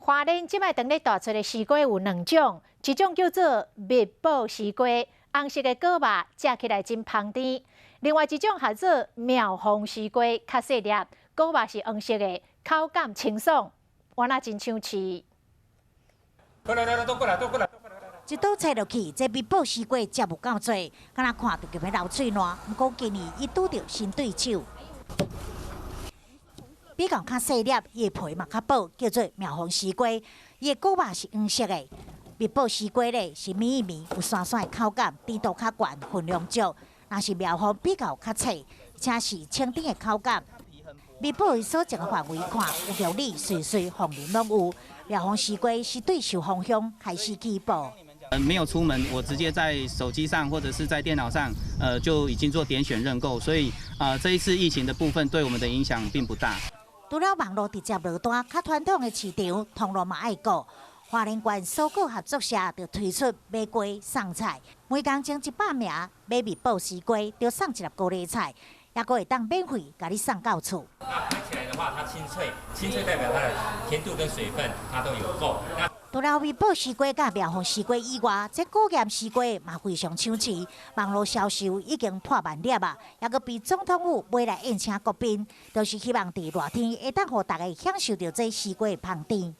花蓮這擺當咧大出的絲瓜有兩種，一種叫做蜜寶絲瓜，紅色的果肉食起來真芳甜；另外一種叫做妙鳳絲瓜，較細粒，果肉是黃色的，口感清爽，敢若真搶市。過來來來，都過來，都過來。一刀切落去，這蜜寶絲瓜食無夠濟，敢若看著就欲流喙瀾。毋過今年伊拄著新對手，比較較細粒，伊的皮嘛較薄，叫做妙鳳絲瓜。伊的果肉是黃色的。蜜寶絲瓜咧是綿一綿，有酸酸的口感，甜度較懸，分量足。若是妙鳳比較較脆，而且是清甜的口感。蜜寶所種的範圍看，有玉里、瑞穗、鳳林攏有。妙鳳絲瓜是對壽豐鄉開始起步。沒有出門，我直接在手機上或者是在電腦上，就已經做點選認購，所以啊，這一次疫情的部分對我們的影響並不大。除了網路直接落單，較傳統的市場通路嘛愛顧。花蓮縣蔬果合作社就推出買瓜送菜，每工種100名買蜜寶絲瓜，就送一粒高麗菜，抑閣會當免費共你送到厝。那買起來的話，它清脆，清脆代表它的甜度跟水分它都有夠。除了蜜寶絲瓜佮妙鳳絲瓜以外，這古岩絲瓜嘛非常搶市，網路銷售已經破萬粒啊！抑閣被總統府買來宴請國賓，就是希望佇熱天會當予大家享受著這絲瓜的芳甜。